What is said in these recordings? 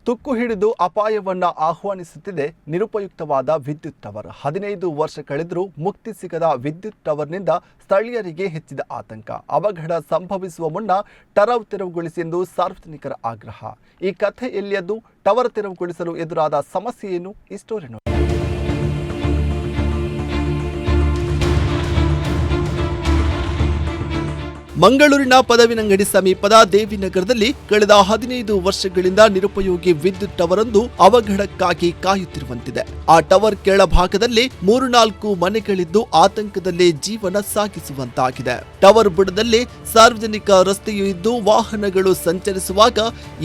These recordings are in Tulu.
ತುಕ್ಕು ಹಿಡಿದು ಅಪಾಯವನ್ನ ಆಹ್ವಾನಿಸುತ್ತಿದೆ ನಿರುಪಯುಕ್ತವಾದ ವಿದ್ಯುತ್ ಟವರ್. 15 ವರ್ಷ ಕಳೆದರೂ ಮುಕ್ತಿ ಸಿಗದ ವಿದ್ಯುತ್ ಟವರ್ನಿಂದ ಸ್ಥಳೀಯರಿಗೆ ಹೆಚ್ಚಿದ ಆತಂಕ. ಅವಘಡ ಸಂಭವಿಸುವ ಮುನ್ನ ಟವರ್ ತೆರವುಗೊಳಿಸಿ ಎಂದು ಸಾರ್ವಜನಿಕರ ಆಗ್ರಹ. ಈ ಕಥೆ ಎಲ್ಲಿಯದ್ದು? ಟವರ್ ತೆರವುಗೊಳಿಸಲು ಎದುರಾದ ಸಮಸ್ಯೆ ಏನು? ಈ ಸ್ಟೋರಿ ನೋಡಿ. ಮಂಗಳೂರಿನ ಪದವಿನಂಗಡಿ ಸಮೀಪದ ದೇವಿನಗರದಲ್ಲಿ ಕಳೆದ 15 ವರ್ಷಗಳಿಂದ ನಿರುಪಯೋಗಿ ವಿದ್ಯುತ್ ಟವರ್ ಒಂದು ಅವಘಡಕ್ಕಾಗಿ ಕಾಯುತ್ತಿರುವಂತಿದೆ. ಆ ಟವರ್ ಕೆಳಭಾಗದಲ್ಲಿ ಮೂರು ನಾಲ್ಕು ಮನೆಗಳಿದ್ದು, ಆತಂಕದಲ್ಲಿ ಜೀವನ ಸಾಗಿಸುವಂತಾಗಿದೆ. ಟವರ್ ಬುಡದಲ್ಲಿ ಸಾರ್ವಜನಿಕ ರಸ್ತೆಯೂ ಇದ್ದು, ವಾಹನಗಳು ಸಂಚರಿಸುವಾಗ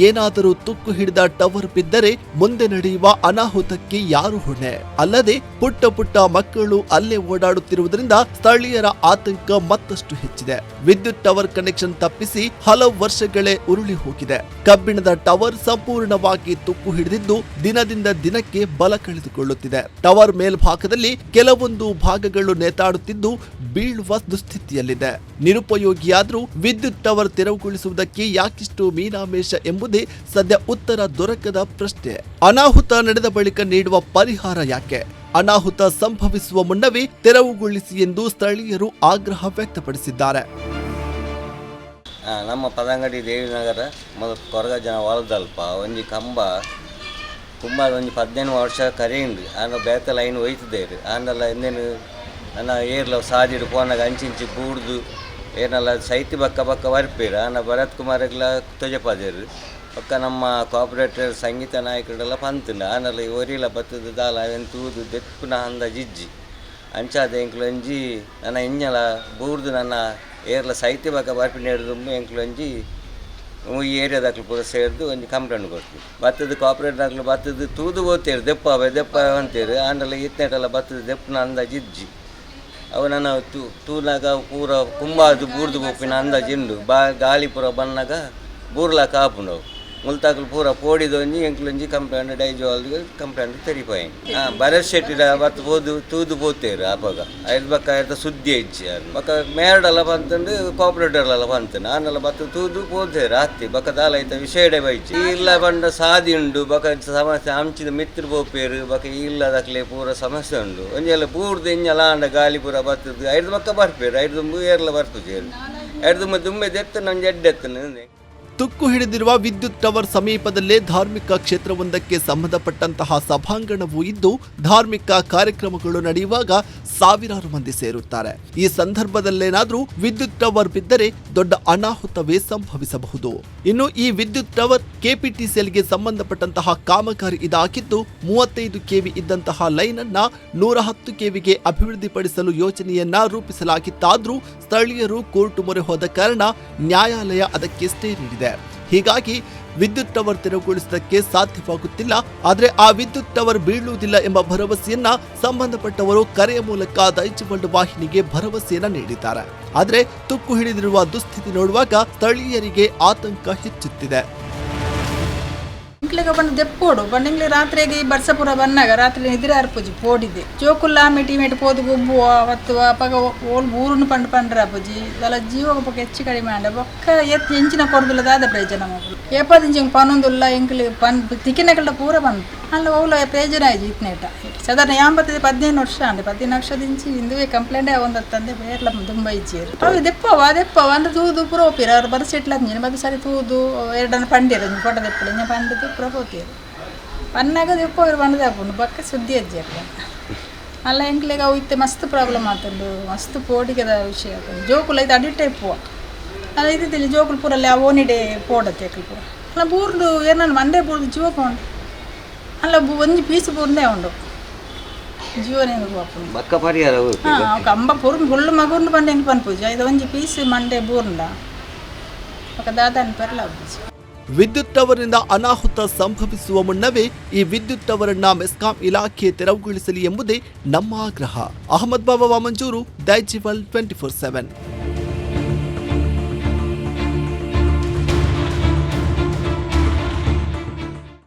ಏನಾದರೂ ತುಕ್ಕು ಹಿಡಿದ ಟವರ್ ಬಿದ್ದರೆ ಮುಂದೆ ನಡೆಯುವ ಅನಾಹುತಕ್ಕೆ ಯಾರು ಹೊಣೆ? ಅಲ್ಲದೆ ಪುಟ್ಟ ಪುಟ್ಟ ಮಕ್ಕಳು ಅಲ್ಲೇ ಓಡಾಡುತ್ತಿರುವುದರಿಂದ ಸ್ಥಳೀಯರ ಆತಂಕ ಮತ್ತಷ್ಟು ಹೆಚ್ಚಿದೆ. ವಿದ್ಯುತ್ ಟವರ್ ಕನೆಕ್ಷನ್ ತಪ್ಪಿಸಿ ಹಲವು ವರ್ಷಗಳೇ ಉರುಳಿ ಹೋಗಿದೆ. ಕಬ್ಬಿಣದ ಟವರ್ ಸಂಪೂರ್ಣವಾಗಿ ತುಕ್ಕು ಹಿಡಿದಿದ್ದು, ದಿನದಿಂದ ದಿನಕ್ಕೆ ಬಲ ಕಳೆದುಕೊಳ್ಳುತ್ತಿದೆ. ಟವರ್ ಮೇಲ್ಭಾಗದಲ್ಲಿ ಕೆಲವೊಂದು ಭಾಗಗಳು ನೇತಾಡುತ್ತಿದ್ದು, ಬೀಳುವ ದುಸ್ಥಿತಿಯಲ್ಲಿದೆ. ನಿರುಪಯೋಗಿಯಾದರೂ ವಿದ್ಯುತ್ ಟವರ್ ತೆರವುಗೊಳಿಸುವುದಕ್ಕೆ ಯಾಕಿಷ್ಟು ಮೀನಾಮೇಷ ಎಂಬುದೇ ಸದ್ಯ ಉತ್ತರ ದೊರಕದ ಪ್ರಶ್ನೆ. ಅನಾಹುತ ನಡೆದ ಬಳಿಕ ನೀಡುವ ಪರಿಹಾರ ಯಾಕೆ? ಅನಾಹುತ ಸಂಭವಿಸುವ ಮುನ್ನವೇ ತೆರವುಗೊಳಿಸಿ ಎಂದು ಸ್ಥಳೀಯರು ಆಗ್ರಹ ವ್ಯಕ್ತಪಡಿಸಿದ್ದಾರೆ. ನಮ್ಮ ಪದಂಗಡಿ ದೇವಿನಗರ ಮೊದಲು ಕೊರಗಜ್ಜನ ಹೊಲದಲ್ಪ ಒಂಜಿ ಕಂಬ ಕುಂಬಾರ ಒಂಜಿ 15 ವರ್ಷ ಕರೆಯುಂಡು. ಆಂಡ ಬೇತೆ ಲೈನ್ ಒಯ್ತದೇರು. ಆಂಡಲ ಎಂದೇನು ನನ್ನ ಏರ್ಲ ಸಾದಿಡು ಪೋನಾಗ ಅಂಚಿಂಚಿ ಬೂಡ್ದು ಏನಲ್ಲ ಸೈತಿ ಬಕ್ಕ ಬಕ್ಕ ಬರ್ಪೇರು. ಆಂಡ ಭರತ್ ಕುಮಾರ್ಗ್ಲ ತೊಜಪಾದೇರು. ಬೊಕ್ಕ ನಮ್ಮ ಕೋಆಪರೇಟರ್ ಸಂಗೀತ ನಾಯಕರೆಲ್ಲ ಪಂತುಂಡು. ಆಂಡಲ ಒರಿಲ ಬತ್ತದ ದಾಲ ಅವೆನ್ ತೂದು ದೆಪ್ಪುನ ಅಂದಾಜು ಇಜ್ಜಿ. ಅಂಚಾದ ಎಂಕ್ಲು ಒಂಜಿ ನನ್ನ ಇಂಜಲ ಬೂರ್ದು ನನ್ನ ಏರ್ಲ ಸೈತಿ ಬಕ್ಕ ಬರ್ಪಿನ ಹಿಡ್ದು ಎಂಕ್ಲು ಒಂಜಿ ಈ ಏರಿಯಾದಕ್ಲು ಪೂರ ಸೇರ್ದು ಒಂಜಿ ಕಂಪ್ಲೇಂಟ್ ಕೊಡ್ತೀವಿ. ಬತ್ತದ ಕೋಆಪರೇಟರ್ದಾಕ್ಲು ಬತ್ತದ ತೂದು ಪೋತೇರು, ದೆಪ್ಪಾವೆ ದೆಪ್ಪಾವೆ ಅಂತೇರು. ಆಂಡಲ ಇತ್ನೇಟಲ್ಲ ಬತ್ತದ ದೆಪ್ಪುನ ಅಂದಾಜು ಇಜ್ಜಿ. ಅವು ನನ್ನ ತೂನಾಗ ಪೂರ ಕುಂಬಾದು ಬೂರ್ದು ಪೋಪಿನ ಅಂದಾಜು ಉಂಡು. ಬಾ ಗಾಳಿ ಪೂರ ಬನ್ನಾಗ ಬೂರ್ಲಾಕ ಆಪುಂಡು ಅವು. ಮುಲ್ತಾಕ್ಲು ಪೂರ ಪೋಡಿದೊಂಜಿ ಎಂಕ್ಲೊಂಜಿ ಕಂಪ್ಲೇಂಟ್ ಡೈಜೋಲ್ ಕಂಪ್ಲೇಂಟ್ ತೆರಿಪಾಯಿ. ಹಾಂ, ಭರತ್ ಶೆಟ್ಟಿಡ ಬತ್ತು ಪೋದು ತೂದು ಪೋತೇರು. ಆಪಗ ಐದು ಬಕ್ಕ ಐತ ಸುದ್ದಿ ಇಜ್ಜಿ. ಬೊಕ್ಕ ಮೇರ್ಡಲ ಬಂತಂಡು, ಕೋಆಪರೇಟರ್ಲ ಬಂತಂಡು. ಆಂಡಲ ಬತ್ತು ತೂದು ಪೋತೇರು ಅತ್ತಿ. ಬೊಕ್ಕ ದಾಲ ಐತ ವಿಷಯಡೆ ಬೈಚಿ ಇಲ್ಲ ಬಂಡ ಸಾದಿ ಉಂಡು. ಬೊಕ್ಕ ಸಮಸ್ಯೆ ಅಂಚಿದ ಮಿತ್ರ ಪೋಪೇರು. ಬೊಕ್ಕ ಇಲ್ಲದಕ್ಲೆ ಪೂರ ಸಮಸ್ಯೆ ಉಂಡು. ಒಂಜೆಲ್ಲ ಬೂರ್ದು ಇಂಜಲ ಆಂಡ ಗಾಳಿ ಪೂರ ಬತ್ತದು ಐದು ಬೊಕ್ಕ ಬರ್ಪೇರು. ಐದು ದುಂಬು ಏರ್ಲ ಬರ್ಪುಜೇರು. ಐದು ದುಂಬು ದುಂಬೆ ದೆತ್ತನ ಒಂಜಿ ಎಡ್ಡೆ ಎತ್ತನ. ತುಕ್ಕು ಹಿಡಿದಿರುವ ವಿದ್ಯುತ್ ಟವರ್ ಸಮೀಪದಲ್ಲೇ ಧಾರ್ಮಿಕ ಕ್ಷೇತ್ರವೊಂದಕ್ಕೆ ಸಂಬಂಧಪಟ್ಟಂತಹ ಸಭಾಂಗಣವೂ ಇದ್ದು, ಧಾರ್ಮಿಕ ಕಾರ್ಯಕ್ರಮಗಳು ನಡೆಯುವಾಗ ಸಾವಿರಾರು ಮಂದಿ ಸೇರುತ್ತಾರೆ. ಈ ಸಂದರ್ಭದಲ್ಲೇನಾದರೂ ವಿದ್ಯುತ್ ಟವರ್ ಬಿದ್ದರೆ ದೊಡ್ಡ ಅನಾಹುತವೇ ಸಂಭವಿಸಬಹುದು. ಇನ್ನು ಈ ವಿದ್ಯುತ್ ಟವರ್ ಕೆಪಿಟಿಸಿಎಲ್ಗೆ ಸಂಬಂಧಪಟ್ಟಂತಹ ಕಾಮಗಾರಿ ಇದಾಗಿದ್ದು, 35 ಕೆವಿ ಇದ್ದಂತಹ ಲೈನ್ ಅನ್ನ 110 ಕೆವಿಗೆ ಅಭಿವೃದ್ಧಿಪಡಿಸಲು ಯೋಜನೆಯನ್ನ ರೂಪಿಸಲಾಗಿತ್ತಾದ್ರೂ, ಸ್ಥಳೀಯರು ಕೋರ್ಟ್ ಮೊರೆ ಹೋದ ಕಾರಣ ನ್ಯಾಯಾಲಯ ಅದಕ್ಕೆ ಸ್ಟೇ ನೀಡಿದೆ. ಹೀಗಾಗಿ ವಿದ್ಯುತ್ ಟವರ್ ತೆರವುಗೊಳಿಸುವುದಕ್ಕೆ ಸಾಧ್ಯವಾಗುತ್ತಿಲ್ಲ. ಆದರೆ ಆ ವಿದ್ಯುತ್ ಟವರ್ ಬೀಳುವುದಿಲ್ಲ ಎಂಬ ಭರವಸೆಯನ್ನ ಸಂಬಂಧಪಟ್ಟವರು ಕರೆಯ ಮೂಲಕ ದೈಜಿವರ್ಲ್ಡ್ ವಾಹಿನಿಗೆ ಭರವಸೆಯನ್ನ ನೀಡಿದ್ದಾರೆ. ಆದರೆ ತುಕ್ಕು ಹಿಡಿದಿರುವ ದುಸ್ಥಿತಿ ನೋಡುವಾಗ ಸ್ಥಳೀಯರಿಗೆ ಆತಂಕ ಹೆಚ್ಚುತ್ತಿದೆ. ಇಂಕ್ಲೆಗ ಬಂದು ದೆಪ್ಪೋಡು ಪಂಡ ರಾತ್ರಿಗೆ ಬರ್ಸ ಪೂರ ಬನ್ನಾಗ ರಾತ್ರಿ ನಿದ್ರೆ ಅರ್ಪುಜಿ, ಪೋಡಿದೆ. ಜೋಕುಲ್ಲ ಮೇಟಿ ಮೇಟಿ ಪೋದು ಗೊಬ್ಬುವ ಅವತ್ತು. ಅಪಗ ಓಲ್ ಊರುನು ಪಂಡ್ ಪಂಡ್ರ ಅಪ್ಪುಜಿ ದಲ ಜೀವ ಬೊಕ್ಕ ಹೆಚ್ಚು ಕಡಿಮೆ ಆಂಡ ಬೊಕ್ಕ ಎತ್ ಎಂಚಿನ ಕೊರ್ದುಲ್ಲ, ದಾದ ಪ್ರಯೋಜನ? ಮಗಳು ಏಪದಿಂಚಿ ಪನೊಂದುಲ್ಲ. ಎಂಕ್ಲಿ ಪನ್ ತಿಕ್ಕಿನಕಲ್ಡ ಪೂರ ಬಂದು ಅಲ್ಲ ಓಲ ಪ್ರಯೋಜನ ಆಯ್ತು ಇತ್ನೇಟ. ಸಾಧಾರಣ ಯಾಂಬತ್ತದ 15 ವರ್ಷ ಅಂಡೆ. 15 ವರ್ಷದಿಂಚಿ ಇಂದುವೆ ಕಂಪ್ಲೇಂಟ್ ಒಂದತ್ತಂದೆ ಬೇರ್ಲ ತುಂಬ ಇಜ್ಜೇರು. ಅವು ದೆಪ್ಪವ ದೆಪ್ಪವ ಅಂದ್ರೆ ತೂದು ಪೂರ ಒಪ್ಪಿರ. ಅವ್ರು ಬರ ಸೆಟ್ಲ್ ಅಂಜಿನ ಬದ ಸರಿ ತೂದು ಎರಡನ್ನ ಪಂಡಿರ ಫೋಟೋ ದೆಪ್ಪಲೆ ಇಂಜ ಪಂಡದು ಪೂರ ಪೋತೀರು. ಪನ್ನಾಗ ದೆಪ್ಪ ಪಂಡದ ಆಪುಂಡು. ಬೊಕ್ಕ ಸುದ್ದಿ ಅಜ್ಜಿ ಅಲ್ಲ. ಎಂಕ್ಲೆಗ್ ಅವು ಇತ್ತೆ ಮಸ್ತ್ ಪ್ರಾಬ್ಲಮ್ ಆತುಂಡು. ಮಸ್ತ್ ಪೋಡಿಗೆದ ವಿಷಯ ಆತುಂಡು. ಜೋಕುಲು ಐತೆ ಅಡಿಟ್ ಇಪ್ಪುವ ಅಲ್ಲ. ಇದು ಜೋಕುಲು ಪೂರ ಅಲ್ಲಿ ಆ ಓನಿಡೆ ಪೋಡತ್ತೆ ಎಕ್ಲು ಪೂರ. ಅಲ್ಲ, ಬೂರ್ದು ಏನನ್ನ ಮಂಡೆ ಬೂರ್ದು ಜೀವ ಪೋಂಡು. ಅಲ್ಲ, ಒಂಜಿ ಪೀಸ್ ಬೂರ್ಂದೇ ಉಂಡು ಜೀವನ ಪೋಪುಂಡು. ಬೊಕ್ಕ ಪರಿಹಾರ. ಹಾಂ, ಕಂಬ ಪೂರ್ ಫುಲ್ಲು ಮಗುರ್ನು ಪಂಡ ಎಂಕ್ ಪನ್ಪುಜಿ. ಐದು ಒಂಜಿ ಪೀಸ್ ಮಂಡೆ ಬೂರ್ಂಡ ಬೊಕ್ಕ ದಾದಾನ್ ಪೆರ್ಲ ಆಪುಜಿ. ವಿದ್ಯುತ್ ಟವರ್ನಿಂದ ಅನಾಹುತ ಸಂಭವಿಸುವ ಮುನ್ನವೇ ಈ ವಿದ್ಯುತ್ ಟವರ್ ಅನ್ನ ಮೆಸ್ಕಾಂ ಇಲಾಖೆ ತೆರವುಗೊಳಿಸಲಿ ಎಂಬುದೇ ನಮ್ಮ ಆಗ್ರಹ. ಅಹಮದ್ ಬಾಬಾ ವಾಮಂಜೂರು, ದೈಜಿವರ್ಲ್ಡ್ 24/7.